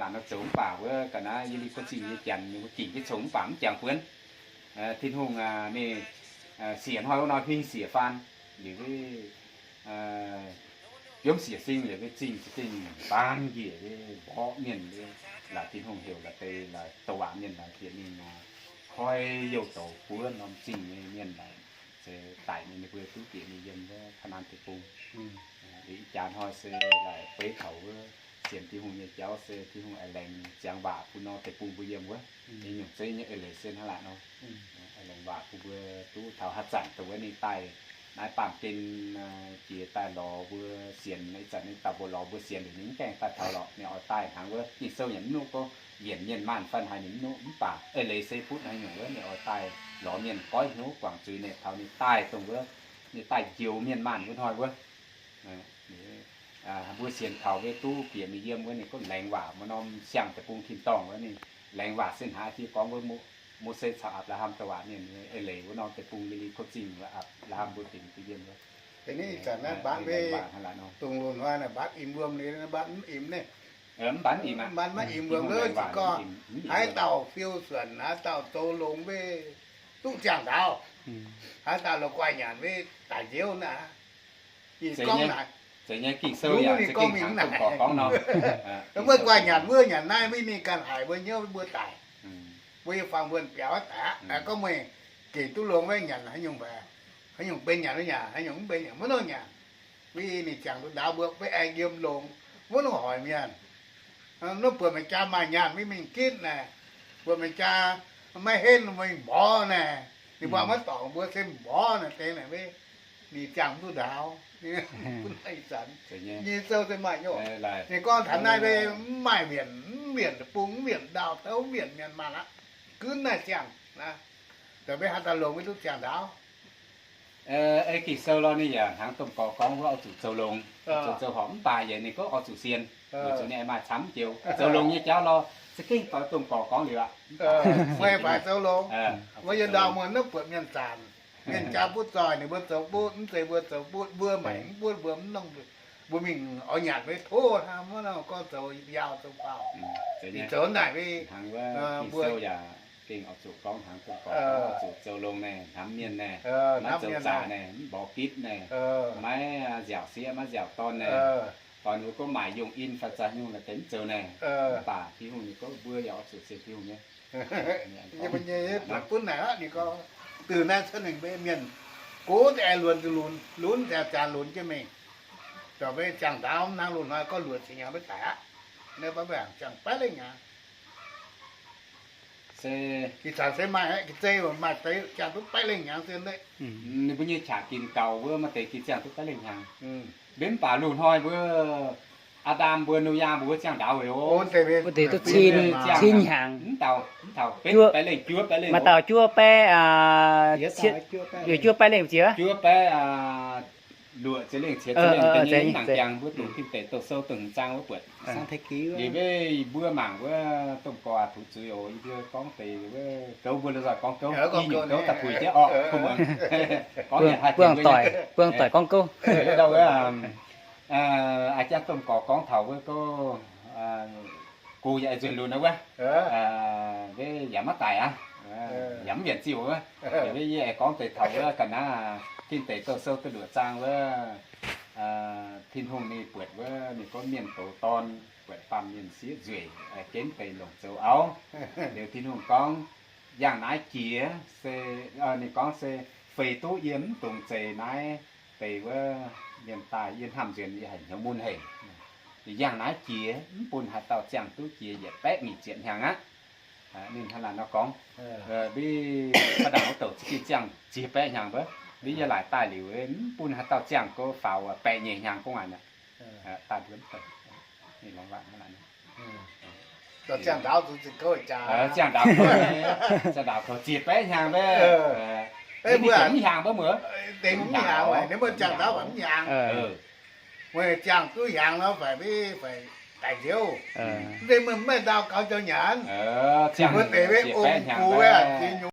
Laatc nor zoux mv baac wuov ga'naaiv Ye^li^ko Zingh nyei janx ninh mbuo gingc jienv congx mv baac mv jangx buonv. Tin-Hungh ninh siec hnoi wuov nor huing siec faan liuz, biomv siec sing liuz, zingh zingh baang njiec, mborqv mienh, laaix Tin-Hungh heuc laaix deix laaix douc waac mienh laaix bieqc mingh koi youh douz buov norm zingh nyei mienh laaix, se daic nyei ninh mbuo duqv bieqc mingh yiem wuov Kaa^naa^an Deic-Bung. Liuz ih jaax hnoi se laaix beiv taux wuov sienx Tin-Hungh nyei jauv se Tin-Hungh aengx laengz ziangx waac bun norm deic-bung mbuo yiem wuov. Nyungc zeiv nyei eix leiz se hnangv naaiv nor. Aengx laengz waac bun mbuo duqv taux haaix zanc dongh wuov ninh daaih naaiv baamh gen jiex daaih lorz mbuo sienx. Ih zanc ninh dauh mbuo lorz mbuo sienx liuz ninh mv gaengh daaih taux lorqc. Ninh oix daaih hnangv wuov Ging-Sou yaac mv nuqv gorngv yienc mienh maanh fai haaix ninh mv nuqv, mv baac eix leiz se butv haaix nyungc wuov ninh oix daaih lorz mienh goiv hnyouv guangc zuiz ninh taux ninh daaih dongh wuov ninh daaih njoux mienh maanh wuov hnoi wuov. Mbuo sienx kaux mbuo duqv bieqc mingh yiem wuov ninh gorngv laengz waac mbuo norm siang-deic-bung tin-dorngh wuov ninh laengz waac se hnangv jiex gorngv wuov Mose caux Apc^laa^ham douc waac mienh eix leiz wuov norm deic-bung Ye^li^ko Zingh wuov Apc^laa^ham mbuo bieqc mingh yiem wuov. Ih zanc naaiv mbatv mbe, dongh loz-hnoi naaic mbatv im wuom liuz, mbatv mv im naaiv. Mbatv mv im aqv. Mbatv maiv im wuom, ziouc gorngv haaix dauh fiou suonc, haaix dauh zoux longx mbe, duqv ziangh ndaauv. Haaix dauh la'guaih nyanc mbe, daic nziouv naaiv. Ninh gorngv naaic, zeiz nyei Ging-Sou yaac se gengh hnangv domh gorx gorngv nor. Mbuo guaih nyanc wuov nyanc naaiv, mbuo ninh ganh haic mbuo hnyouv mbuo daic. Mbuo yie faang mbuo biaux daic aqv. Gorngv meih gec duqv longx maiv nyanc haaix nyungc, haaix nyungc benx nyanc wuov nyanc, haaix nyungc mv benx nyanc, maiv nongh nyanc. Mbuo ninh ziangh duqv ndaauv mbuo maiv aengx yiem longx, maiv nongh hoic mienh. Nor buatc maengc jaa maaih nyaanh maiv mingh gitv naaic, buatc maengc jaa maiv henv mingh mborqv naaic, ninh mbuo maiv dorngc mbuo se mborqv naaic deix naaic maiv, ninh ziangh duqv ndaauv. Bun ih zanc nyei sou se maaih nyei. Ninh gorngv taux naaiv mbe mv maaih wienc, mv wienc bung, mv wienc ndaauh, mv wienc mienh maanh aqv. Gunv naaiv ziangh, dongh mbe haaix dauh longx maiv duqv ziangh ndaauv. Ei Ging-Sou lorh ninh yaac hnangv domh gorx gorngv wuov oix zuqc zoux longx, zoux zoux horpc mv baac yaac ninh gorngv oix zuqc sienx, weic zuqc ninh maaih camv joux zoux longx nyei jauv lorh. Za'gengh doix domh gorx gorngv liuz aqv. Meih faix zoux longx, mbuo yiem ndau muonh naaiv buatc mienh zaanc, mienh jaa butv zoih ninh mbuo zoux butv, mv zeiz mbuo zoux butv, mbuo maengc mv butv mbuo mv nongh, mbuo mingh oix nyanc maiv tov hnangv, mv nor gorngv zoux yaauh zoux baauh, zoux naaic mbuo Ging-Sou yaac gengh oix zuqc gorngv hnangv domh gorx gorngv oix zuqc zoux longx naaic, hnamv mienh naaic, maiv zoux zaqc naaic, mv mborqv gitv naaic, maiv nziaauc sieqv maiv nziaauc dorn naaic, doix ninh mbuo gorngv maaic yungh in fai zaax nyungc naaic deix mv zoux naaic. Mv baac Tin-Hungh ninh gorngv mbuo yaac oix zuqc sienx Tin-Hungh nyei. Gunv naaic aqv ninh gorngv, dih naaiv cuotv mingh mbe mienh gox daaih luonx lunx, lunx daaih lunx jienv mingh, dongh mbe ziangh ndaauv hnangv loz-hnoi gorngv luoqc cingx hnyangx maiv daic aqv. Naaiv mbuo mangc ziangh baeqv lengh hnyangx. Se ih zanc se maaih aqv, ga'zei maaih deix ziangh duqv baeqv lengh hnyangx se, ninh mbuo nyei qaqc ginc gaux wuov maaih deix gih ziangh duqv baeqv lengh hnyangx. Mbe mv baac loz-hnoi mbuo Aa^ndam mbuo, Noyaa mbuo wuov ziangh ndaauv weic o, wuov deix duqv cin, cin hnyangx. Mv dauh, mv dauh benx baeqv lengh, juov baeqv lengh, maaih dauh juov baeqv, juov baeqv lengh ziex, juov baeqv luoqc ziex lengh, ciex ziex lengh, da'nyeic mv nangc jangx mbuo dongh Tin Deic Douh Sou dongh hmz zaang wuov buatc. Liuz mbe mbuo mangc wuov domh gorx aac, tov zuiz oc, yie mbuo gorngv deix wuov gouv mbuo la'nzoih gorngv gouv, i nyungc gouv daaih puix jienv orqc, buangh doic gorngv gouv. Ndau wuov, aa, jangx domh gorx gorngv taux wuov gouv, gox yaac nzuonx lunx wuov, mbe yaac maiv daic aqv, yaac mv wienc ziuh wuov. Mbe yie aengx gorngv deix taux wuov ga'naaiv Tin Deic Douh Sou da'luoqc zaang wuov, Tin-Hungh ninh buatc wuov ninh gorngv mienh goux dorn, buatc baamh mienh sieqv nzueic, genv deix longc zoux auv. Liuz Tin-Hungh gorngv, yangh naaiv jiex se, ninh gorngv se, feix duqv yie mv dungx zeix naaiv deix wuov mienh daaih, yie hnamv nzuonx yie haic hnyouv mun haic. Yangh naaiv jiex mv bun haaix dauh ziangh duqv jiex yietc baeqv nyic ziepc hnyangx aqv. Ninh hnangv naaic nor gorngv. Mbi baav dangh wuov douc za'gengh ziangh jiex baeqv hnyangx wuov, mbi yie laaic daaih liuz mv bun haaix dauh ziangh gorngv faaux baeqv nyeic hnyangx gorngv aqv. Daaih mbuo mv douc, ninh longx waac hnangv naaic. Ziangh ndaauv, ziangh ndaauv, ziangh ndaauv kouv ziex baeqv hnyangx mbe, mv hnyangx mbe muoz, mv hnyangx, mbuo ziangh ndaauv mv hnyangx. Meih ziangh duqv hnyangx nor, faix mbe, faix daic nziouv. Mv zeiz meih mv maaih ndau gaux joux nyanc. Mbuo deix mbe ong gu wuov,